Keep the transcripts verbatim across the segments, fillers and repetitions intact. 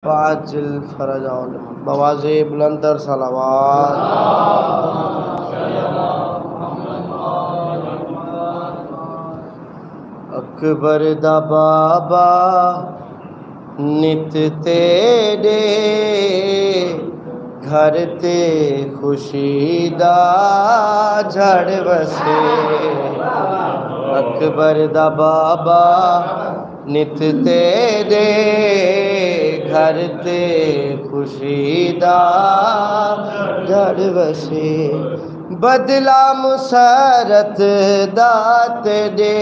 وعجل فرجہ، بواز بلند تر صلوات۔ اکبر دا بابا نت تیݙے گھر تے خوشی دا جھڑ وسے۔ اکبر دا بابا نت تیݙے گھر تے خوشی دا جھڑ وسے۔ بدلا مسرت دا تیݙے،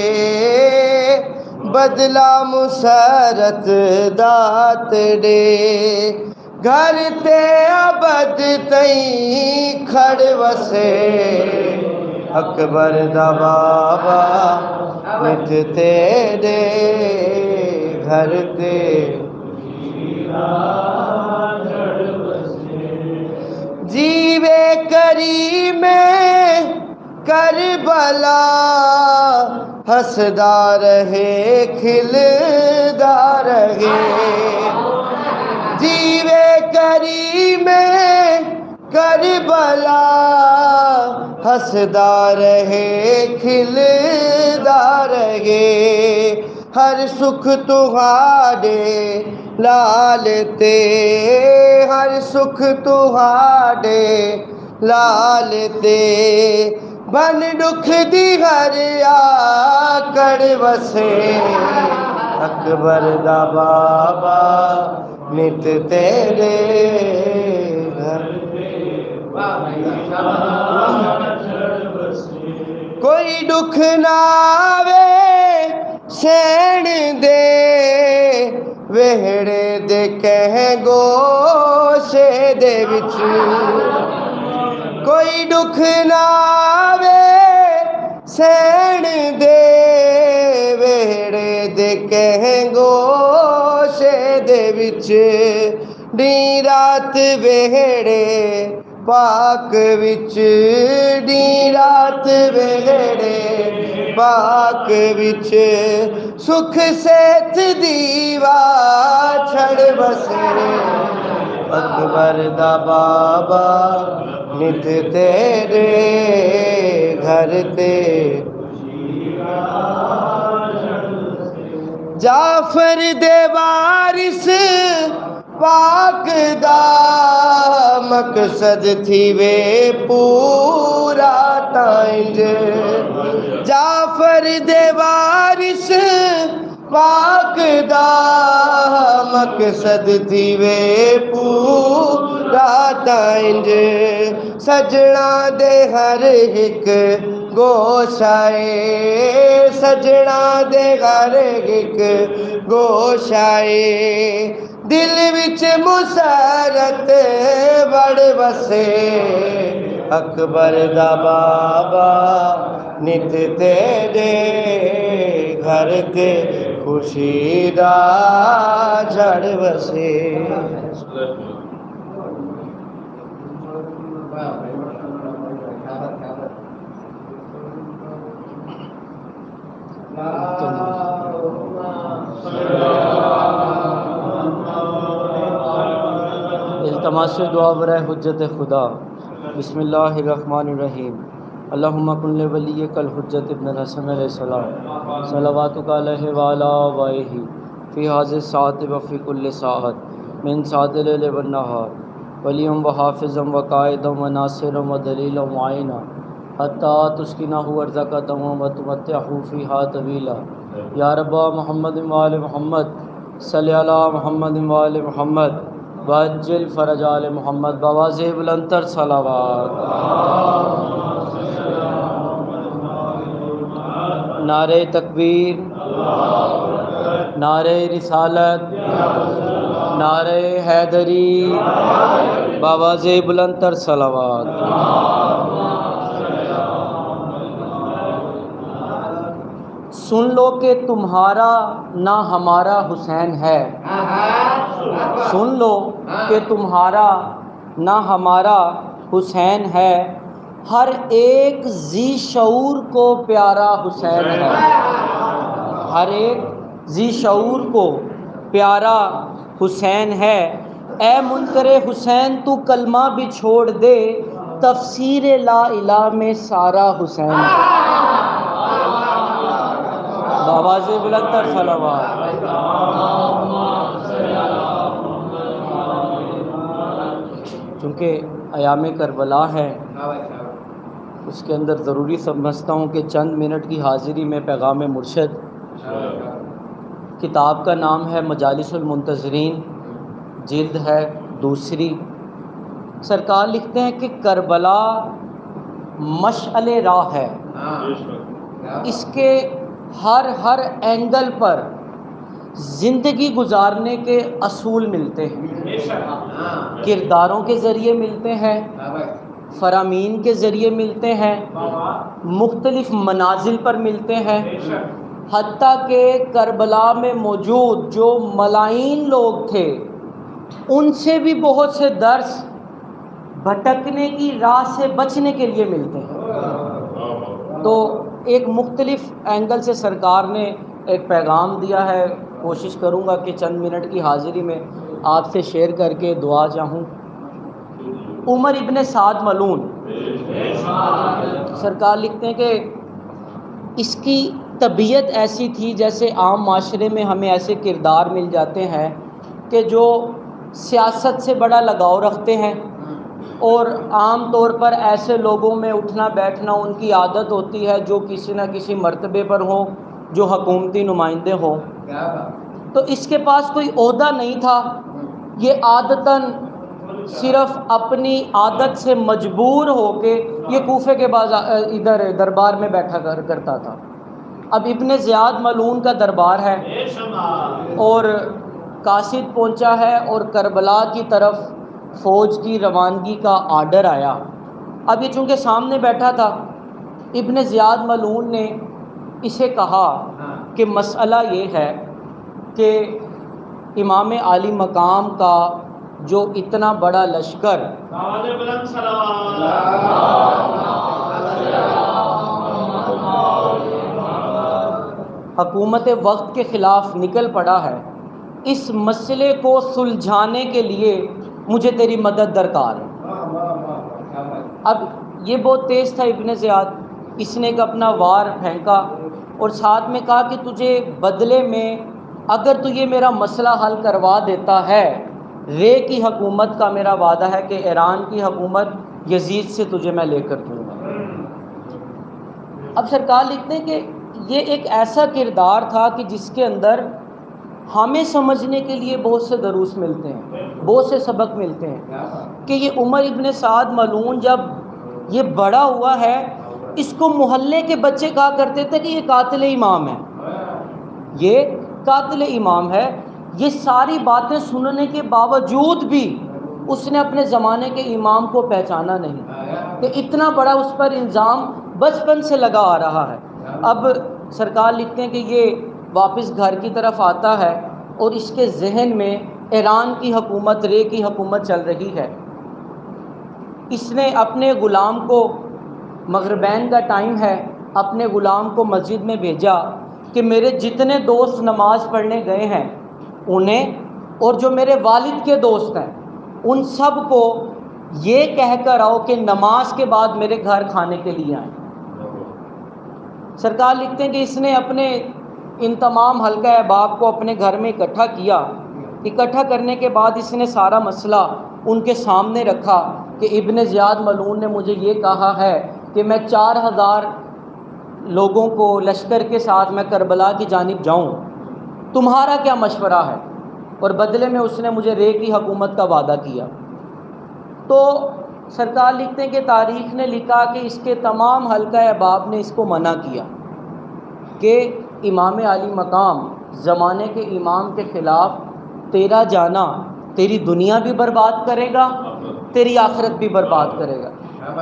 بدلا مسرت دا تیݙے گھر تے ابد تئیں کھڑ وسے۔ اکبر دا بابا نت تیݙے گھر تے جیوے کریم کربلا، ہسدا رہے کھلدا رہے۔ جیوے کریم کربلا، ہسدا رہے کھلدا رہے۔ ہر سکھ تہاݙے لال تے، ہر سکھ تہاݙے لال تے، بن ݙکھ دی ہر آکڑ وسے۔ اکبر دا بابا نت تیݙے گھر تے کوئی ݙکھ نہ آوے سہݨ دے، ویہڑے دے کہیں گوشے دے وچ۔ کوئی ݙکھ نہ آوے سہݨ دے، ویہڑے دے کہیں گوشے دے وچ۔ ݙینہہ رات ویہڑے پاک وچ، ݙینہہ رات ویہڑے پاک وچ، سکھ سیت دی واچھڑ وسے۔ اکبر دا بابا نت تیݙے گھر تے جعفر دے وارث پاک دا مقصد تھیوے پورا تاں انج۔ جعفر دے وارث پاک دا مقصد تھیوے پورا تاں انج۔ سڄݨاں دے ہر ہک گوشہ اے، سڄݨاں دے ہر ہک گوشہ اے۔ دل وچ مسرت وڑ وسے۔ اکبر دا بابا نت تیݙے گھر تے خوشی دا جھڑ وسے۔ التماس دعا برائے حجت خدا۔ بسم اللہ الرحمن الرحیم۔ اللہم کن لولیک الحجت ابن الحسن علیہ السلام، صلواتک علیہ وعلی آبائہ فی ہذہ الساعۃ وفی کل ساعۃ من ساعات اللیل والنہار، ولیا وحافظا وقائدا وناصرا ودلیلا ومعینا، حتی تسکنہ ارضک طوعا وتمتعہ فیہا طویلا۔ یا رب محمد و آل محمد، صلی علی محمد و آل محمد، وعجل فرج آل محمد، بآواز بلندتر صلوات۔ نعرہ تکبیر، نعرہ رسالت، نعرہ حیدری، بآواز بلندتر صلوات۔ سن لو کہ تمہارا نہ ہمارا حسین ہے۔ سن لو کہ تمہارا نہ ہمارا حسین ہے، ہر ایک ذی شعور کو پیارا حسین ہے۔ ہر ایک ذی شعور کو پیارا حسین ہے۔ اے منکر حسین، تو کلمہ بھی چھوڑ دے، تفسیر لا الہ میں سارا حسین ہے۔ بآواز بلند تر صلوات۔ چونکہ ایام کربلا ہے، اس کے اندر ضروری سمجھتا ہوں کہ چند منٹ کی حاضری میں پیغام مرشد، کتاب کا نام ہے مجالس المنتظرین، جلد ہے دوسری۔ سرکار لکھتے ہیں کہ کربلا مشعل راہ ہے، اس کے ہر ہر اینگل پر زندگی گزارنے کے اصول ملتے ہیں، کرداروں کے ذریعے ملتے ہیں، فرامین کے ذریعے ملتے ہیں، مختلف منازل پر ملتے ہیں۔ حتیٰ کہ کربلا میں موجود جو ملائین لوگ تھے، ان سے بھی بہت سے درس بھٹکنے کی راہ سے بچنے کے لیے ملتے ہیں۔ تو ایک مختلف اینگل سے سرکار نے ایک پیغام دیا ہے، کوشش کروں گا کہ چند منٹ کی حاضری میں آپ سے شیئر کر کے دعا چاہوں۔ عمر ابن سعد ملعون، سرکار لکھتے ہیں کہ اس کی طبیعت ایسی تھی، جیسے عام معاشرے میں ہمیں ایسے کردار مل جاتے ہیں کہ جو سیاست سے بڑا لگاؤ رکھتے ہیں، اور عام طور پر ایسے لوگوں میں اٹھنا بیٹھنا ان کی عادت ہوتی ہے جو کسی نہ کسی مرتبے پر ہوں، جو حکومتی نمائندے ہوں۔ تو اس کے پاس کوئی عہدہ نہیں تھا، یہ عادتاً صرف اپنی عادت سے مجبور ہو کے یہ کوفے کے بازار، ادھر دربار میں بیٹھا کر کرتا تھا۔ اب ابن زیاد ملعون کا دربار ہے اور قاصد پہنچا ہے اور کربلا کی طرف فوج کی روانگی کا آرڈر آیا۔ اب یہ چونکہ سامنے بیٹھا تھا، ابن زیاد ملعون نے اسے کہا کہ مسئلہ یہ ہے کہ امام عالی مقام کا جو اتنا بڑا لشکر، حکومت وقت کے خلاف نکل پڑا ہے، اس مسئلے کو سلجھانے کے لیے مجھے تیری مدد درکار ہے۔ اب یہ بہت تیز تھا ابن زیاد، اس نے ایک اپنا وار پھینکا اور ساتھ میں کہا کہ تجھے بدلے میں اگر تو یہ میرا مسئلہ حل کروا دیتا ہے، رے کی حکومت کا میرا وعدہ ہے کہ ایران کی حکومت یزید سے تجھے میں لے کر دوں گا۔ اب سرکار لکھتے ہیں کہ یہ ایک ایسا کردار تھا کہ جس کے اندر ہمیں سمجھنے کے لیے بہت سے دروس ملتے ہیں، بہت سے سبق ملتے ہیں کہ یہ عمر ابن سعد ملعون جب یہ بڑا ہوا ہے، اس کو محلے کے بچے کہا کرتے تھے کہ یہ قاتل امام ہے، یہ قاتل امام ہے۔ یہ ساری باتیں سننے کے باوجود بھی اس نے اپنے زمانے کے امام کو پہچانا نہیں، کہ اتنا بڑا اس پر الزام بچپن سے لگا آ رہا ہے۔ اب سرکار لکھتے ہیں کہ یہ واپس گھر کی طرف آتا ہے اور اس کے ذہن میں ایران کی حکومت، رے کی حکومت چل رہی ہے۔ اس نے اپنے غلام کو، مغربین کا ٹائم ہے، اپنے غلام کو مسجد میں بھیجا کہ میرے جتنے دوست نماز پڑھنے گئے ہیں انہیں، اور جو میرے والد کے دوست ہیں ان سب کو یہ کہہ کر آؤ کہ نماز کے بعد میرے گھر کھانے کے لیے آئیں۔ سرکار لکھتے ہیں کہ اس نے اپنے ان تمام حلقہ احباب کو اپنے گھر میں اکٹھا کیا۔ اکٹھا کرنے کے بعد اس نے سارا مسئلہ ان کے سامنے رکھا کہ ابن زیاد ملعون نے مجھے یہ کہا ہے کہ میں چار ہزار لوگوں کو لشکر کے ساتھ میں کربلا کی جانب جاؤں، تمہارا کیا مشورہ ہے؟ اور بدلے میں اس نے مجھے رے کی حکومت کا وعدہ کیا۔ تو سرکار لکھتے ہیں کہ تاریخ نے لکھا کہ اس کے تمام حلقہ احباب نے اس کو منع کیا کہ امام عالی مقام زمانے کے امام کے خلاف تیرا جانا تیری دنیا بھی برباد کرے گا، تیری آخرت بھی برباد کرے گا۔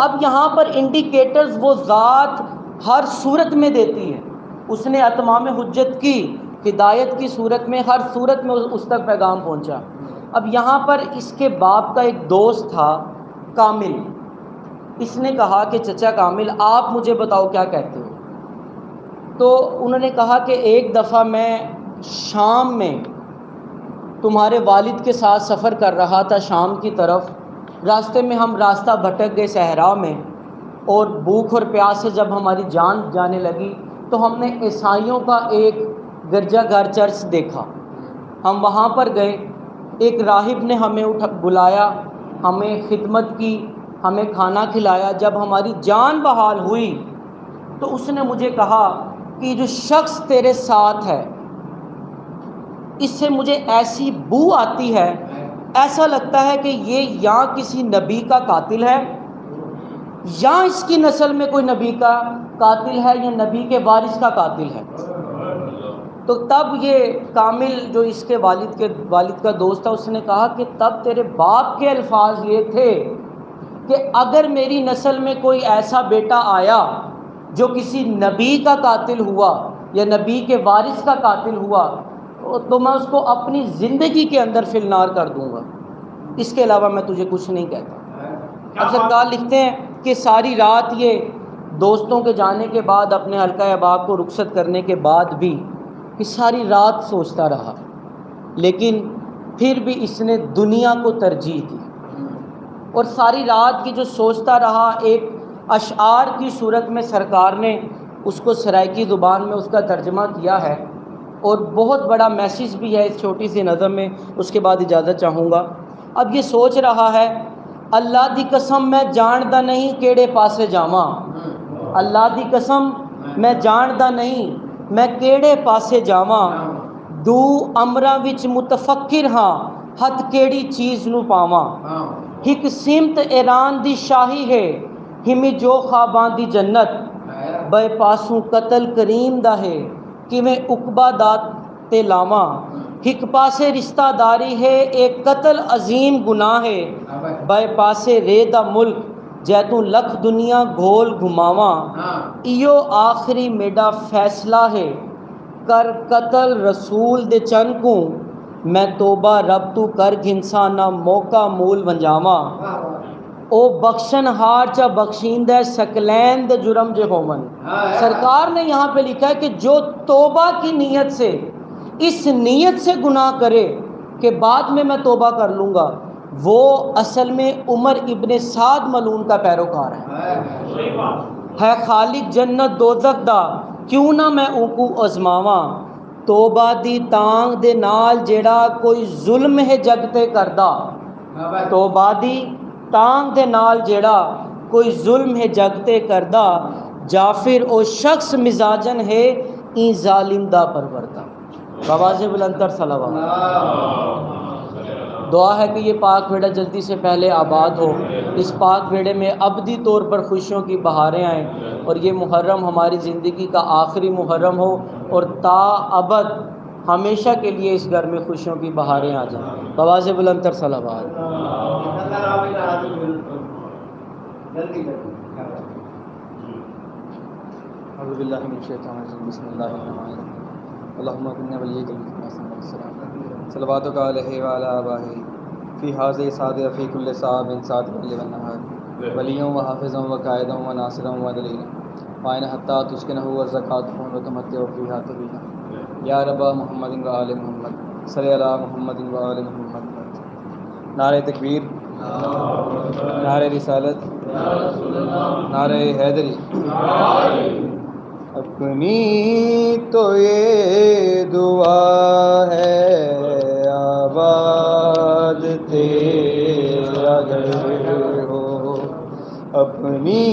اب یہاں پر انڈیکیٹرز وہ ذات ہر صورت میں دیتی ہے۔ اس نے اتمام حجت کی، ہدایت کی صورت میں، ہر صورت میں اس تک پیغام پہنچا۔ اب یہاں پر اس کے باپ کا ایک دوست تھا کامل، اس نے کہا کہ چچا کامل، آپ مجھے بتاؤ کیا کہتے ہو؟ تو انہوں نے کہا کہ ایک دفعہ میں شام میں تمہارے والد کے ساتھ سفر کر رہا تھا شام کی طرف۔ راستے میں ہم راستہ بھٹک گئے صحرا میں، اور بھوک اور پیاس سے جب ہماری جان جانے لگی تو ہم نے عیسائیوں کا ایک گرجا گھر، چرچ دیکھا۔ ہم وہاں پر گئے، ایک راہب نے ہمیں اٹھا بلایا، ہمیں خدمت کی، ہمیں کھانا کھلایا۔ جب ہماری جان بحال ہوئی تو اس نے مجھے کہا کہ یہ جو شخص تیرے ساتھ ہے، اس سے مجھے ایسی بو آتی ہے، ایسا لگتا ہے کہ یہ یا کسی نبی کا قاتل ہے، یا اس کی نسل میں کوئی نبی کا قاتل ہے، یا نبی کے وارث کا قاتل ہے۔ تو تب یہ کامل جو اس کے والد کے، والد کا دوست تھا، اس نے کہا کہ تب تیرے باپ کے الفاظ یہ تھے کہ اگر میری نسل میں کوئی ایسا بیٹا آیا جو کسی نبی کا قاتل ہوا یا نبی کے وارث کا قاتل ہوا، تو میں اس کو اپنی زندگی کے اندر فی النار کر دوں گا، اس کے علاوہ میں تجھے کچھ نہیں کہتا۔ اب سرکار لکھتے ہیں کہ ساری رات یہ، دوستوں کے جانے کے بعد، اپنے حلقہ احباب کو رخصت کرنے کے بعد بھی، کہ ساری رات سوچتا رہا، لیکن پھر بھی اس نے دنیا کو ترجیح دی۔ اور ساری رات کی جو سوچتا رہا، ایک اشعار کی صورت میں سرکار نے اس کو سرائیکی زبان میں اس کا ترجمہ کیا ہے، اور بہت بڑا میسج بھی ہے اس چھوٹی سی نظم میں۔ اس کے بعد اجازت چاہوں گا۔ اب یہ سوچ رہا ہے، اللہ دی قسم میں جاندا نہیں کیڑے پاسے جاواں، اللہ دی قسم میں جاندا نہیں میں کیڑے پاسے جاواں، ݙو امراں وچ متفکر ہاں، ہتھ کیڑھی چیز نوں پاواں۔ ہک سمت ایران دی شاہی ہے، ہمی جو خواباں دی جنت، بئے پاسوں قتل کریم دا ہے، کیویں عقبہ دا تے لاواں۔ ہک پاسے رشتہ داری ہے، اے قتل عظیم گناہ ہے، بئے پاسے رے دا ملک، جیتوں لکھ دنیا گھول گھماواں۔ ایہو آخری میݙا فیصلہ ہے، کر قتل رسول دے چن کوں، میں توبہ رب توں کر گھنساں، نہ موقع مول ونڄاواں۔ او بخشن ہار چا بخشیندہ ہے، ثقلین دے جرم جے ہوون۔ سرکار نے یہاں پہ لکھا ہے کہ جو توبہ کی نیت سے، اس نیت سے گناہ کرے کہ بعد میں میں توبہ کر لوں گا، وہ اصل میں عمر ابن سعد ملعون کا پیروکار ہے۔ ہے خالق جنت دوزخ دا، کیوں نہ میں اونکوں آزماواں۔ توبہ دی تانگھ دے نال جیڑھا کوئی ظلم ہے جڳ تے کردا، توبہ دی تانگھ دے نال جیڑھا کوئی ظلم ہے جڳ تے کردا، جعفر او شخص مزاجن ہے ایں ظالم دا پروردہ۔ بآواز بلندتر صلوات۔ دعا ہے کہ یہ پاک ویڑھا جلدی سے پہلے آباد ہو، اس پاک ویڑھے میں ابدی طور پر خوشیوں کی بہاریں آئیں، اور یہ محرم ہماری زندگی کا آخری محرم ہو، اور تا ابد ہمیشہ کے لیے اس گھر میں خوشیوں کی بہاریں آ جائیں۔ بآواز بلندتر صلوات۔ اعوذ باللہ من الشیطان الرجیم۔ بسم اللہ الرحمن الرحیم۔ اللہم کن ولیک المسیح علیہ السلام۔ صلواتک علیہ وعلی آبائہ فی ہذہ ساعۃ وفی کل ساعۃ من ساعات اللیل والنہار، ولیاں و حافظاں و قائداں و ناصراں و دلیلاں، وعین حتی تسکنہ ارضک تہون و تمتع فیہا طویلا۔ یا رب محمد و آل محمد، صلی علی محمد و آل محمد۔ نعرہ تکبیر، نعرہ رسالت، نعرہ حیدری۔ اپنی تو یہ دعا ہے، آباد تیرا گھر ہو۔ اپنی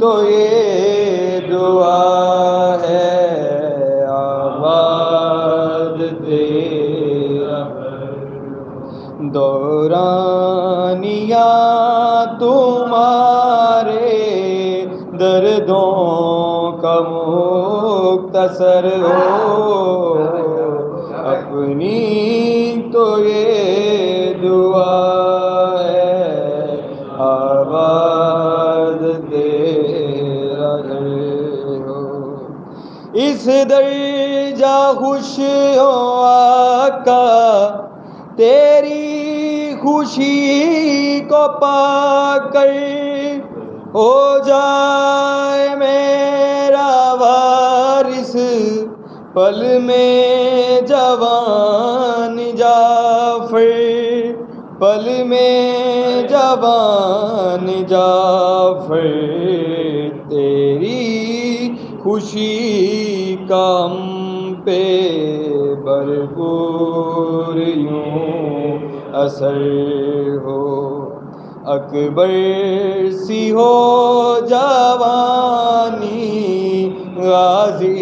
تو یہ دعا ہے، آباد تیرا گھر ہو۔ دورانیہ تمہارے دردوں کا مختصر ہو، اپنی تو یہ دعا ہے، آباد تیرا گھر ہو۔ اس درجہ خوش ہو آقا، تیری خوشی کو پا کر، ہو جائے میرا وارث پل میں جوان جعفر، پل میں جوان جعفر، تیری خوشی کا ہم پہ بھرپور یوں اثر ہو۔ اکبر سی ہو جوانی، غازی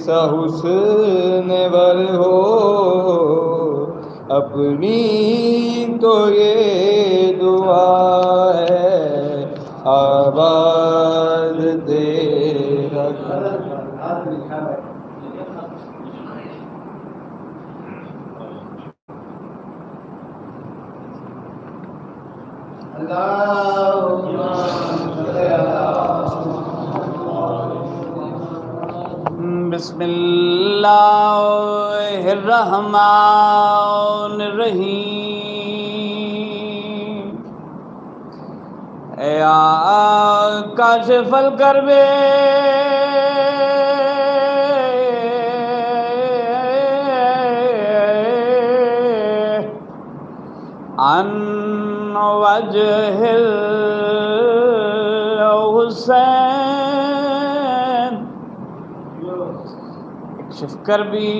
سا حسن ور ہو، اپنی تو یہ دعا ہے، آباد تیرا گھر۔ بسم اللہ الرحمن الرحیم۔ یا کاشف الکرب عن وجہ الحسین، اکشف کربی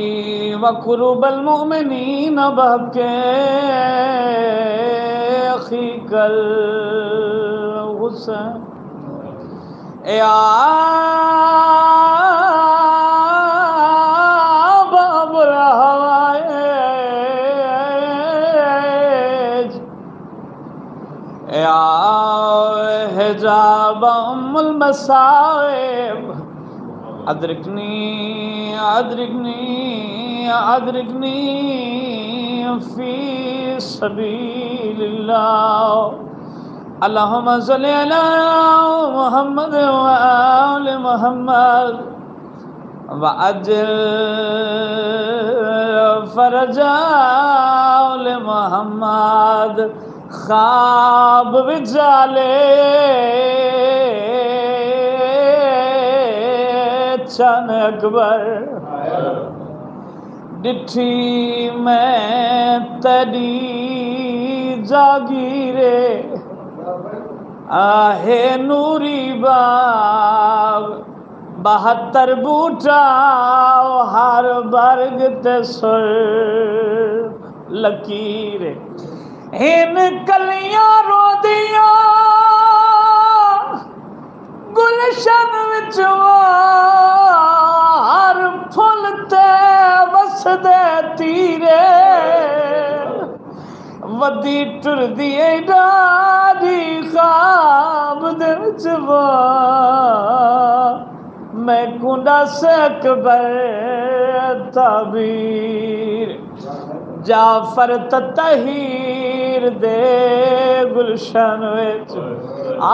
و کروب المؤمنین بحق اخیک الحسین۔ یا باب الحوائج، یا حجاب ام المصائب، ادرکنی، ادرکنی، ادرکنی فی سبیل اللہ۔ اللہم صلی علی محمد و آل محمد وعجل فرج آل محمد۔ خواب وچ آلے چن اکبر، ݙٹھی میں تیݙی جاگیر، آہے نوری باغ، بہتر بوٹا، ہر برگ تے سرخ لکیر۔ ہن کلیاں روندیاں گلشن وچ، ہر پھل تے وسدے تیرے۔ ودی ٹردی اے ݙاڈھی خواب دے وچ وا، میکوں ݙس اکبر تعبیر۔ جعفر تطہیر دے گلشن وچ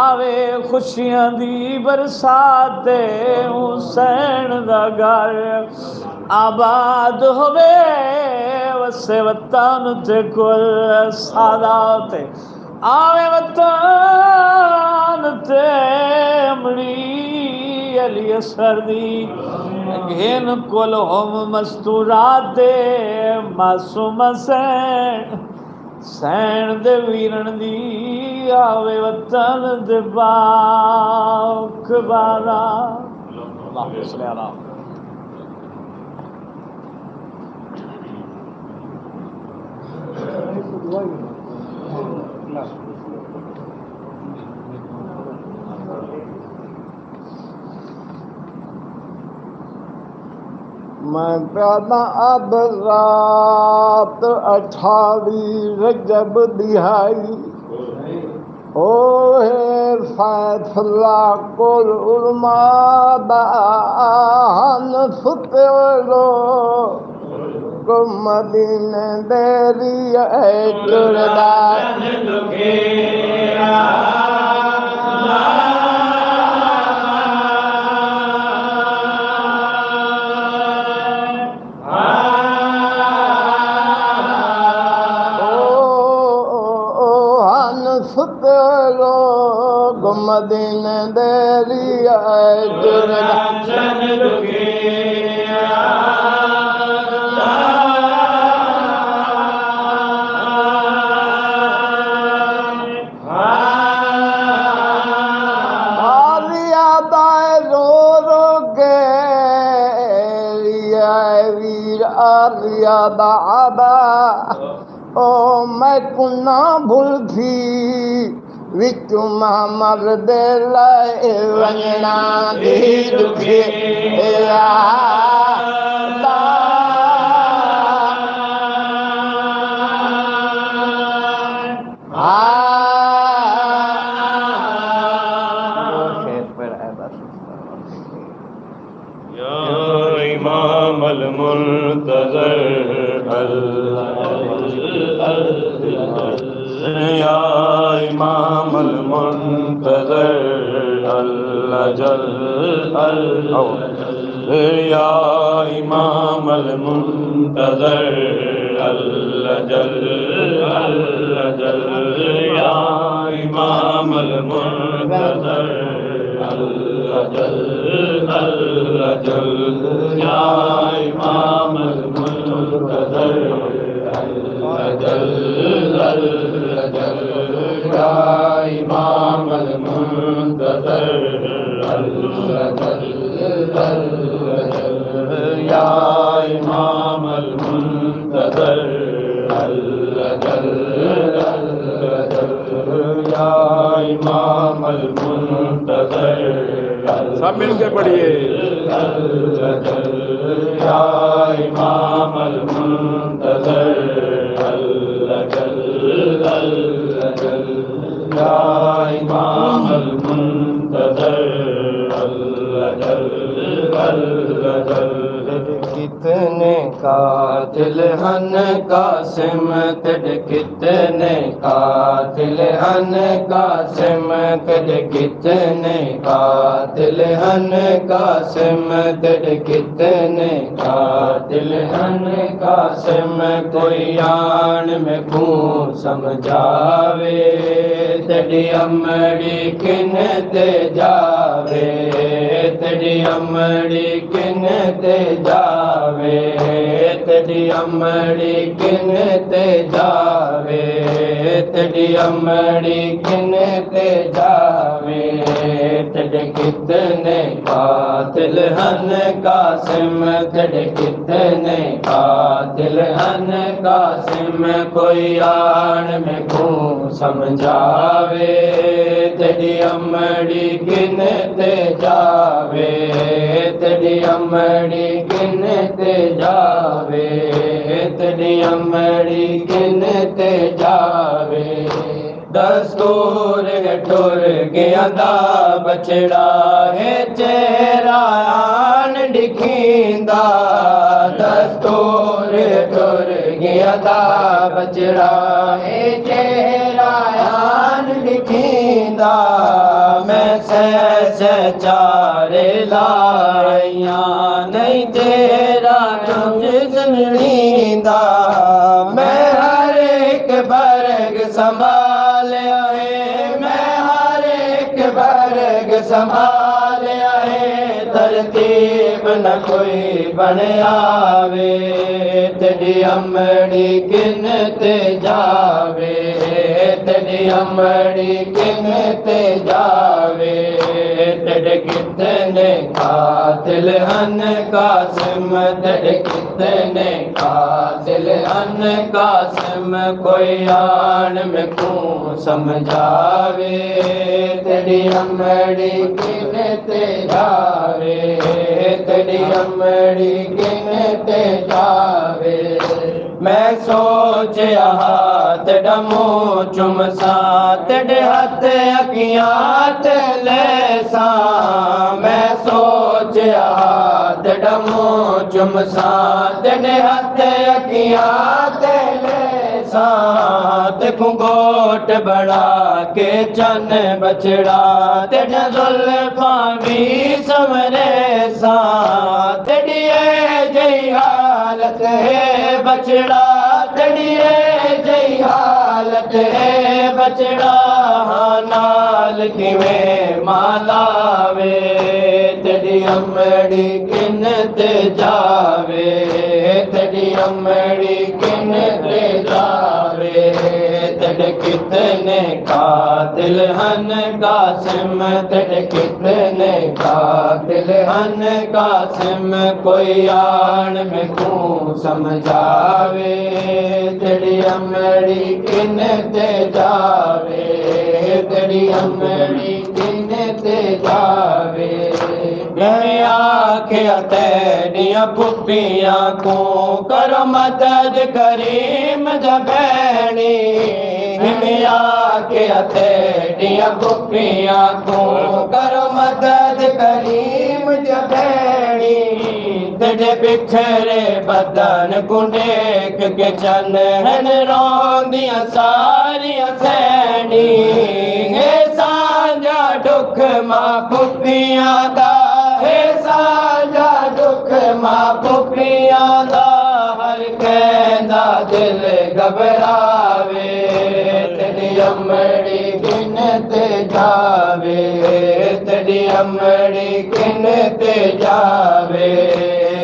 آوے خوشیاں دی برسات، حسین دا گھر آباد ہووے، وسے وطن تے کل سادات، آوے وطن تے امڑی علی اصغر دی، گھن کلہم مستورات، معصوم حسین، سین دے ویرن دی، آوے وطن دے باغ بارا۔ اللہم صلی علی۔ میں پیادا اب رات اٹھاوی رجب ݙیہائی، او ہے فیصلہ کل علماء دا، ہن ستے لوک مدینے دے لیے ٹردا۔ او، او، او، ہن ستے لوک مدینے دے لیے ٹردا۔ یا بابا، او میکوں نہ بھلدی، وچوں محمد دے لائے ونڄݨا دی ݙکھی۔ یا اللہ۔ ہاں۔ یا امام المنتظر، یا امام المنتظر، اللہ جل، اللہ جل، یا امام المنتظر، اللہ جل، اللہ جل، یا امام المنتظر، اللہ جل، اللہ جل، یا امام المنتظر، اللہ جل، اللہ جل، یا امام المنتظر، اللہ جل، اللہ جل، یا امام المنتظر، اللہ جل، اللہ جل، یا امام المنتظر، سب مل کے پڑھیے۔ یا امام المنتظر، اللہ جل، اللہ جل، یا امام المنتظر، اللہ جل، اللہ جل۔ کتنے قاتل ہن قاسم تیݙے، کتنے قاتل ہن قاسم تیݙے، کتنے قاتل ہن قاسم تیݙے، کتنے قاتل ہن قاسم۔ کوئی آن میکوں سمجھاوے، تیݙی امڑی کن تے جاوے، تیݙی امڑی کن تے جاوے، تیݙی امڑی کن تے جاوے، تیݙی امڑی کن تے جاوے۔ تیݙے کتنے قاتل ہن قاسم، تیݙے کتنے قاتل ہن قاسم۔ کوئی آن میکوں سمجھاوے، تیݙی امڑی کن تے جاوے، تیݙی امڑی کن تے جاوے، تیݙی امڑی کن تے جاوے۔ دستور ہے ٹر ڳیاں دا بچڑا ہے، چہرہ آن ݙکھیندا۔ دستور ہے ٹر ڳیاں دا بچڑا ہے، چہرہ آن ݙکھیندا۔ میں سہ سہ چارے لائیاں، نہیں تیرا چنج سنڑیندا۔ میں ہر ہک برگ سنبھالیا ہے، میں ہر ہک برگ سنبھالیا ہے، ترتیب نہ کوئی بݨیا وے۔ تیݙی امڑی کن تے جاوے، تیݙی امڑی کن تے جاوے۔ تیݙے کتنے قاتل ہن قاسم، تیݙے کتنے قاتل ہن قاسم۔ کوئی آن میکوں سمجھاوے، تیݙی امڑی کن تے جاوے، تیݙی امڑی کن تے جاوے۔ میں سوچیا ہا تیݙا منہ چمساں، تیݙے ہتھ اکھیاں تے لیساں۔ میں سوچیا ہا تیݙا منہ چمساں، تیݙے ہتھ اکھیاں تے لیساں۔ تیکوں گھوٹ بݨا کے چن بچڑا، تیݙیاں زلفاں وی سنوریساں۔ تیݙی اے جئی حالت ہے بچڑا، تیݙی اے جئی حالت ہے بچڑا، ہاں نال کیویں مالا وے۔ تیݙی امڑی کن تے جاوے، تیݙی امڑی کن تے جاوے، تیݙے کتنے قاتل ہن قاسم، تیݙے کتنے قاتل ہن قاسم، کوئی آن میکوں سمجھاوے، تیݙی امڑی کن تے جاوے، تیݙی امڑی کن تے جاوے۔ میں آکھیا تیݙیاں پھپھیاں کوں، کرو مدد کریم جا بھیݨی۔ میں آکھیا تیݙیاں پھپھیاں کوں، کرو مدد کریم جا بھیݨی۔ تیݙے بکھرے بدن کوں ݙیکھ کے چن ہن روندیاں ساریاں سہݨی۔ ہے سانجھا ݙکھ ماں پھپھیاں دا، ہے سانجھا ݙکھ ماں پھپھیاں دا، ہر کہیں دا دل گھبراوے، تیݙی امڑی کن تے جاوے، تیݙی امڑی کن تے جاوے،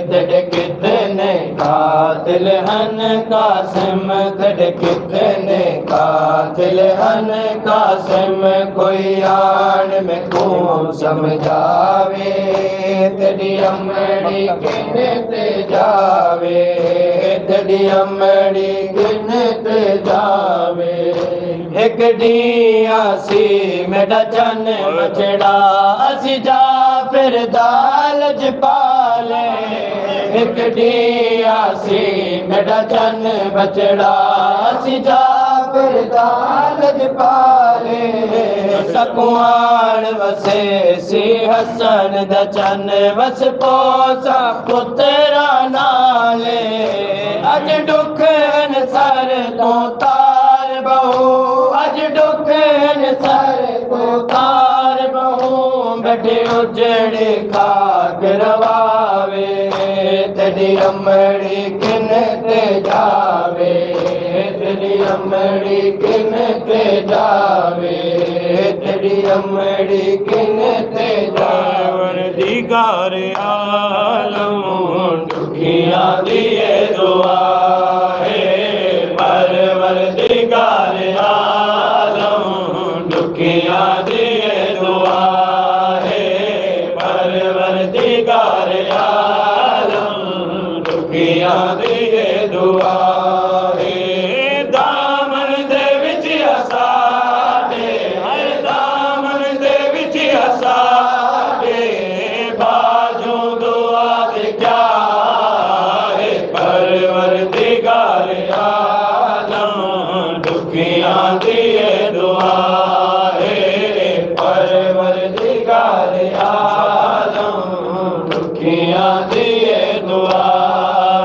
تیݙے کتنے قاتل ہن قاسم، تیݙے کتنے قاتل ہن قاسم، کوئی آن میکوں سمجھاوے، تیݙی امڑی کن تے جاوے، تیݙی امڑی کن تے جاوے۔ ہک ݙینہہ آسی میݙا چن بچڑا، اسی جعفر دا لجپالیں۔ ہک ݙینہہ آسی میݙا چن بچڑا، اسی جعفر دا لجپالیں۔ سکوان وسے سی حسن دا چن، وس پوسا پترا نالے۔ اڄ ݙکھ ہن سر توں تار ٻہوں، اڄ ݙکھ ہن سر توں تار ٻہوں، ٻیٹھی اجڑی خاک رواوے، تیݙی امڑی کن تے جاوے، تیݙی امڑی کن تے جاوے، تیݙی امڑی کن تے جاوے۔ پروردگار عالم ݙکھیاں دی اے دعا ہے، پروردگار عالم ݙکھیاں دی اے دعا ہے، پروردگار عالم ݙکھیاں دی اے دعا ہے۔ دامن دے وچ اساݙے، ہر دامن دے وچ اساݙے، باجھوں دعا دے کیا ہے؟ پروردگار عالم ݙکھیاں دی اے دعا ہے، پروردگار عالم ݙکھیاں دی اے دعا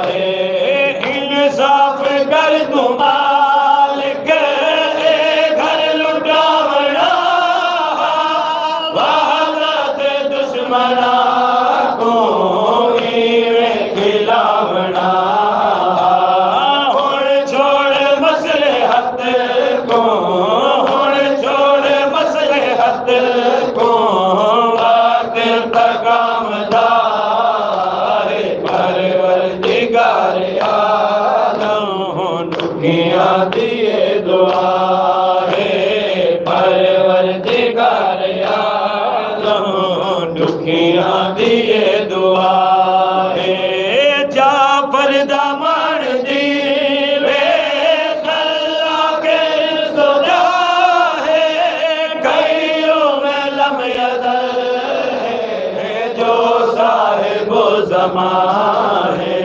ہے۔ انصاف کر توں مالک، اے گھر لٹاوݨا، وعدہ تے دشمناں کوں ایویں کھلاوݨا۔ ہݨ چھوڑ مصلحت کوں، ہݨ چھوڑ مصلحت کوں، باطل دا کام دار، پروردگار عالم ݙکھیاں دی اے دعا ہے، پروردگار عالم ݙکھیاں دی اے دعا ہے۔ جعفر دا ماݨ دی وے، اللہ کے سجا ہے، خیروں میں لم یزل ہے، جو صاحب زمان ہے۔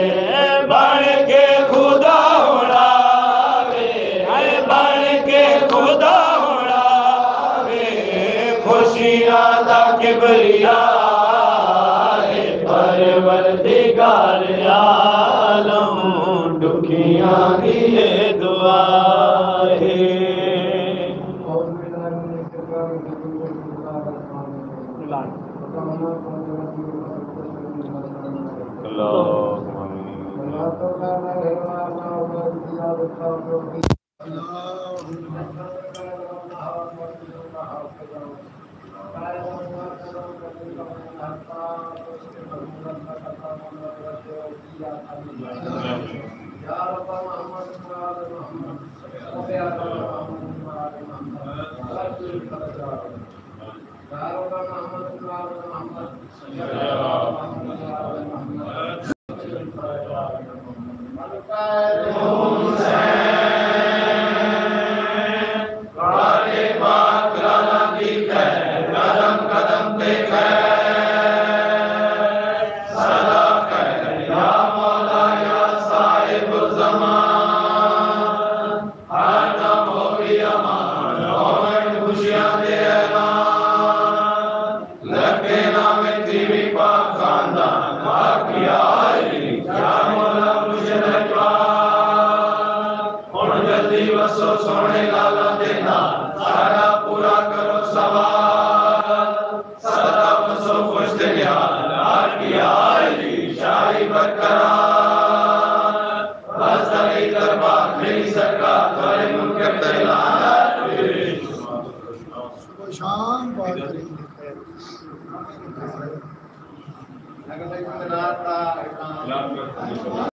بݨ کے خدا ہݨ آوے، ہے بݨ کے خدا ہݨ آوے، خوشیاں دا کبریا ہے، پروردگار عالم ݙکھیاں دی اے دعا ہے۔ اللہم آمین۔ قدم قدم تے خیر، سدا خیر یا مولا یا صاحب الزمان۔ ہر دم ہووی امان، ہوون خوشیاں دے اعلان۔ لکھیں ناویں تھیوی پاک خاندان، پاک یا علی، یا مولا مرشد اقبال۔ ہݨ جلدی وسو سوہݨے لالاں دے نال، ساݙا پورا کرو سوال۔ سدا وسو خوش تے نہال، آر پی آئی دی شاہی برقرار۔ بس علی دربار میری سرکار، تہاݙے منکر تے لعنت۔ صبح شام بات کریں گے۔